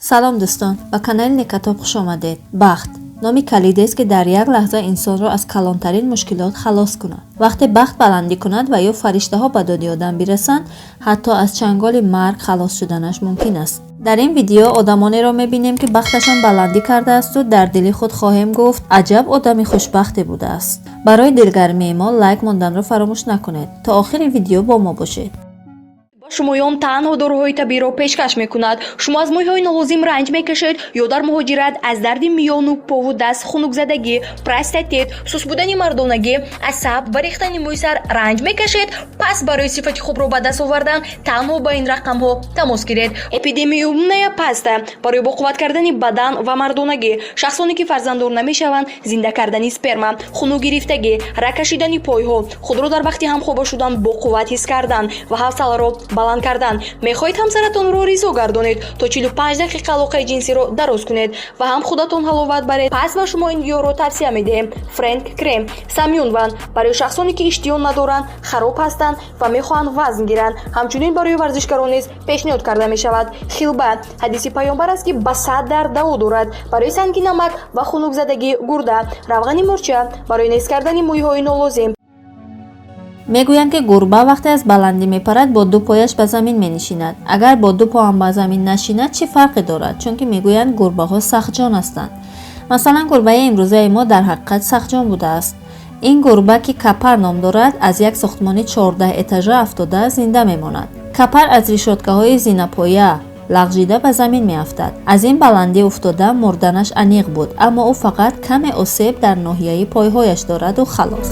Салом дӯстон, ба канали Некатоб хуш омадед. Бахт номи калидест, ки дар як лаҳза инсонро аз калонтарин мушкилот халос кунад. Вақте бахт баландӣ кунад ва ё фариштаҳо ба доди одам бирасанд, ҳатто аз чанголи марг халос шуданаш мумкин аст. Дар ин видео одамонеро мебинем, ки бахташон баландӣ кардаасту дар дили худ хоҳем гуфт: аҷаб одами хушбахте будааст. Барои дилгармии мо лайк монданро фаромӯш накунед. То охири видео бо мо бошед. Шумоён танҳо доруҳои табииро пешкаш мекунад. Шумо аз мӯйҳои нолозим ранҷ мекашед ё дар муҳоҷират аз дарди миёну пову даст, хунукзадагӣ, простатит, суст будани мардонагӣ, асаб ва рехтани мӯи сар ранҷ мекашед? Пас барои сифати хубро ба даст овардан танҳо ба ин рақамҳо тамос гиред. Эпидемиумная паста барои боқувват кардани бадан ва мардонагӣ, шахсоне ки фарзанддор намешаванд, зинда кардани сперма, хунукгирифтагӣ, раг кашидани пойҳо, худро дар вақти ҳамхоба шудан боқувват ҳис кардан ва ҳавсаларо баланд кардан. Мехоҳед ҳамсаратонро ризо гардонед, то 45 дақиқа алоқаи ҷинсиро дароз кунед ва ҳам худатон ҳаловат баред? Пас ба шумо ин гиёҳро тавсия медиҳем. Френк крем самюнван барои шахсоне ки иштиён надоранд, хароб ҳастанд ва мехоҳанд вазн гиранд, ҳамчунин барои варзишгарон низ пешниҳод карда мешавад. Хилба ҳадиси паёмбар аст, ки ба 100 дард даво дорад, барои санги намак ва хунукзадагии гурда. Равғани мурча барои нест кардани мӯйҳои нолозим. Мегӯянд, ки гурба вақте аз баландӣ мепарад, бо ду пояш ба замин менишинад. Агар бо ду поам ба замин нашинад, чӣ фарқе дорад? Чунки мегӯянд, гурбаҳо сахтҷон ҳастанд. Масалан, гурбаи имрӯзаи мо дар ҳақиқат сахтҷон будааст. Ин гурба, ки Капар ном дорад, аз як сохтмони 14 этажа афтода зинда мемонад. Капар аз решоткаҳои зинапоя лағжида ба замин меафтад. Аз ин баландӣ уфтода мурданаш аниқ буд, аммо ӯ фақат каме осеб дар ноҳияи пойҳояш дораду халос.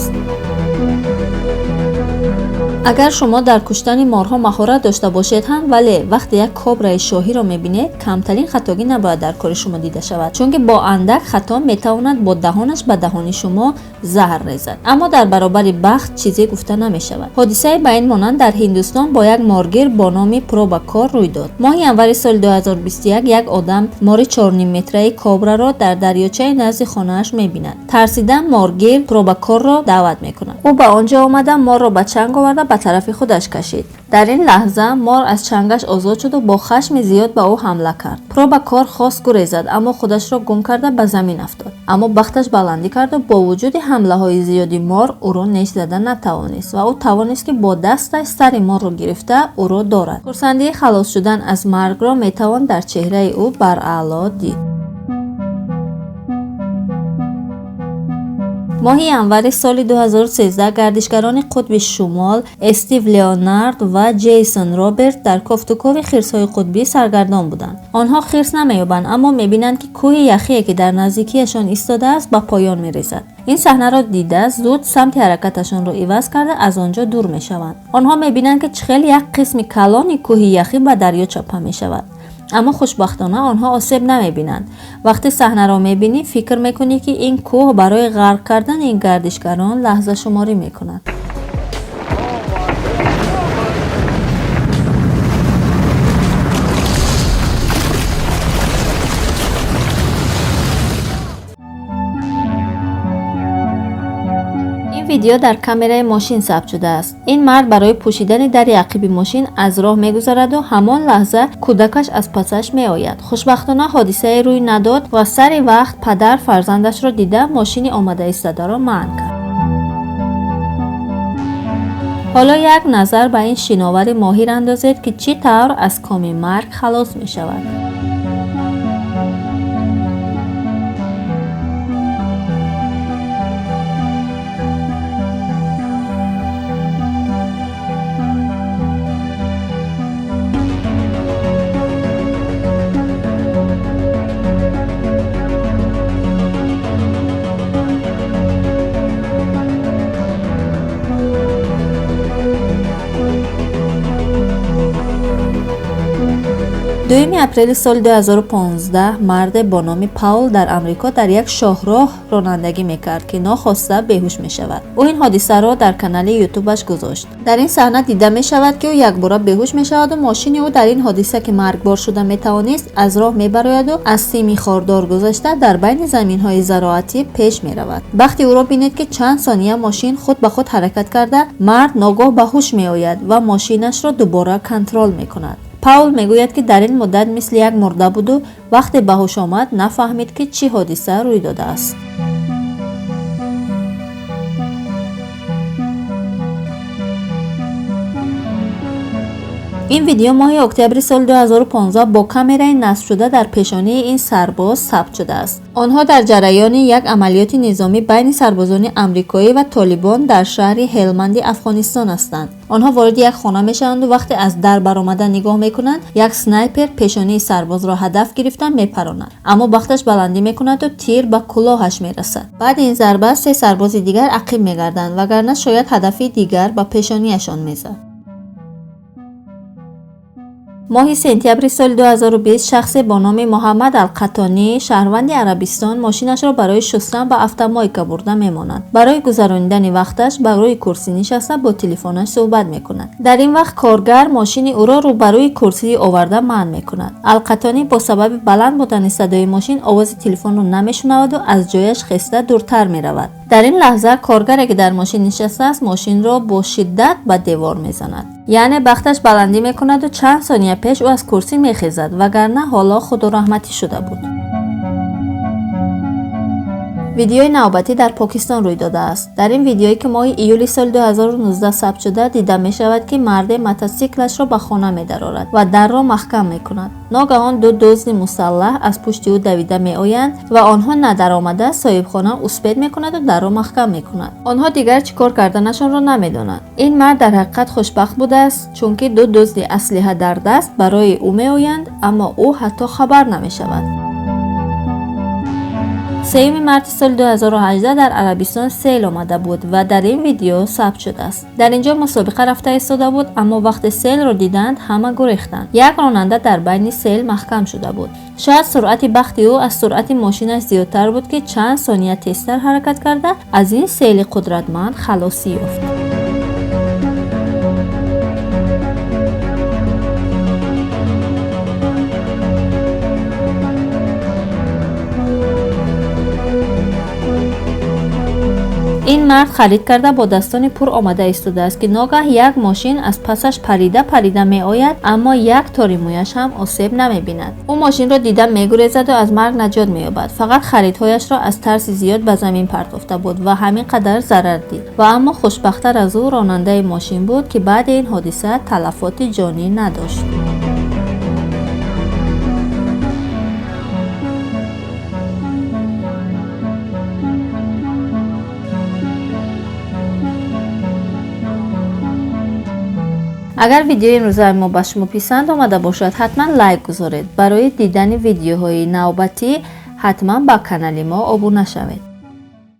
Агар шумо дар куштани морҳо маҳорат дошта бошед ҳам, вале вақте як кобраи шоҳиро мебинед, камтарин хатогӣ набояд дар кори шумо дида шавад, чунки бо андак хато метавонад бо даҳонаш ба даҳони шумо заҳр резад. Аммо дар баробари бахт чизе гуфта намешавад. Ҳодисаи ба ин монанд дар Ҳиндустон бо як моргир бо номи Пробакор рӯй дод. Моҳи январи соли 2021 як одам мори 4,5 метраи кобраро дар дарёчаи назди хонааш мебинад. Тарсида моргир Пробакорро даъват мекунад. Ӯ ба он ҷо омада, морро ба чанг оварда ба тарафи худаш кашид. Дар ин лаҳза мор аз чангаш озод шуду бо хашми зиёд ба ӯ ҳамла кард. Пробакор хост гурезад, аммо худашро гум карда ба замин афтод. Аммо бахташ баландӣ карду бо вуҷуди ҳамлаҳои зиёди мор ӯро неш зада натавонист ва ӯ тавонист, ки бо дасташ сари морро гирифта ӯро дорад. Хурсандии халос шудан аз маргро метавон дар чеҳраи ӯ бараъло дид. Моҳи январи соли 2013 гардишгарони қутби шумол Стив Леонард ва Ҷейсон Роберт дар кофтукови хирсҳои қутбӣ саргардон буданд. Онҳо хирс намеёбанд, аммо мебинанд, ки кӯҳи яхие, ки дар наздикиашон истодааст, ба поён мерезад. Ин саҳнаро дида, зуд самти ҳаракаташонро иваз карда, аз он ҷо дур мешаванд. Онҳо мебинанд, ки чӣ хел як қисми калони кӯҳи яхӣ ба дарё чапа мешавад, аммо хушбахтона онҳо осеб намебинанд. Вақте саҳнаро мебинӣ, фикр мекунӣ, ки ин кӯҳ барои ғарқ кардани ин гардишгарон лаҳзашуморӣ мекунад. Ин видео дар камераи мошин сабт шудааст. Ин мард барои пӯшидани дари ақиби мошин аз роҳ мегузараду ҳамон лаҳза кӯдакаш аз пасаш меояд. Хушбахтона ҳодисае рӯй надод ва сари вақт падар фарзандашро дида, мошини омада истодаро манъ кард. Ҳоло як назар ба ин шиновари моҳир андозед, ки чӣ тавр аз коми марг халос мешавад. Дуюми апрели соли 2015 марде бо номи Паул дар Амрико дар як шоҳроҳ ронандагӣ мекард, ки нохоста беҳуш мешавад. Ӯ ин ҳодисаро дар канали ютубаш гузошт. Дар ин саҳна дида мешавад, ки ӯ якбора беҳуш мешаваду мошини ӯ дар ин ҳодиса, ки маргбор шуда метавонист, аз роҳ мебарояду аз сими хордор гузашта дар байни заминҳои зароатӣ пеш меравад. Бахти ӯро бинед, ки чанд сония мошин худ ба худ ҳаракат карда, мард ногоҳ ба ҳуш меояд ва мошинашро дубора контрол мекунад. Паул мегӯяд, ки дар ин муддат мисли як мурда буду вақте ба ҳуш омад, нафаҳмид, ки чӣ ҳодиса рӯй додааст. Ин видео моҳи октябри соли 2015 бо камераи насбшуда дар пешонии ин сарбоз сабт шудааст. Онҳо дар ҷараёни як амалиёти низомӣ байни сарбозони амрикоӣ ва толибон дар шаҳри Ҳелманди Афғонистон ҳастанд. Онҳо вориди як хона мешаванду вақте аз дар баромада нигоҳ мекунанд, як снайпер пешонии сарбозро ҳадаф гирифта мепаронад. Аммо бахташ баландӣ мекунаду тир ба кулоҳаш мерасад. Баъди ин зарба се сарбози дигар ақиб мегарданд, вагарна шояд ҳадафи дигар ба пешонияшон мезад. Моҳи сентябри соли 2020 шахсе бо номи Муҳаммад Алқатонӣ, шаҳрванди Арабистон, мошинашро барои шустан ба автомойка бурда мемонад. Барои гузаронидани вақташ ба рӯи курсӣ нишаста бо телефонаш суҳбат мекунад. Дар ин вақт коргар мошини ӯро рӯбарӯи курсии оварда манъ мекунад. Алқатонӣ бо сабаби баланд будани садои мошин овози телефонро намешунаваду аз ҷояш хеста дуртар меравад. Дар ин лаҳза коргаре, ки дар мошин нишастааст, мошинро бо шиддат ба девор мезанад. Яъне бахташ баландӣ мекунаду чанд сония пеш ӯ аз курсӣ мехезад, вагарна ҳоло худораҳматӣ шуда буд. Видеои навбатӣ дар Покистон рӯй додааст. Дар ин видеое, ки моҳи июли соли 2019 сабт шуда, дида мешавад, ки марде мотосиклашро ба хона медарорад ва дарро маҳкам мекунад. Ногаҳон ду дузди мусаллаҳ аз пушти ӯ давида меоянд ва онҳо надаромада соҳибхона успед мекунаду дарро маҳкам мекунад. Онҳо дигар чӣ кор карданашонро намедонанд. Ин мард дар ҳақиқат хушбахт будааст, чунки ду дузди аслиҳа дар даст барои ӯ меоянд, аммо ӯ ҳатто хабар намешавад. 3 марти соли 2018 дар Арабистон сел омада буд ва дар ин видео сабт шудааст. Дар ин ҷо мусобиқа рафта истода буд, аммо вақте селро диданд, ҳама гурехтанд. Як ронанда дар байни сел маҳкам шуда буд. Шояд суръати бахти ӯ аз суръати мошинаш зиёдтар буд, ки чанд сония тезтар ҳаракат карда аз ин сели қудратманд халосӣ ёфт. Ин мард харид карда бо дастони пур омада истодааст, ки ногаҳ як мошин аз пасаш парида парида меояд, аммо як тори мӯяш ҳам осеб намебинад. Ӯ мошинро дида мегурезаду аз марг наҷот меёбад. Фақат харидҳояшро аз тарси зиёд ба замин партофта буд ва ҳамин қадар зарар дид. Ва аммо хушбахттар аз ӯ ронандаи мошин буд, ки баъди ин ҳодиса талафоти ҷонӣ надошт. Агар видеои имрӯзаи мо ба шумо писанд омада бошад, ҳатман лайк гузоред. Барои дидани видеоҳои навбатӣ ҳатман ба канали мо обуна шавед.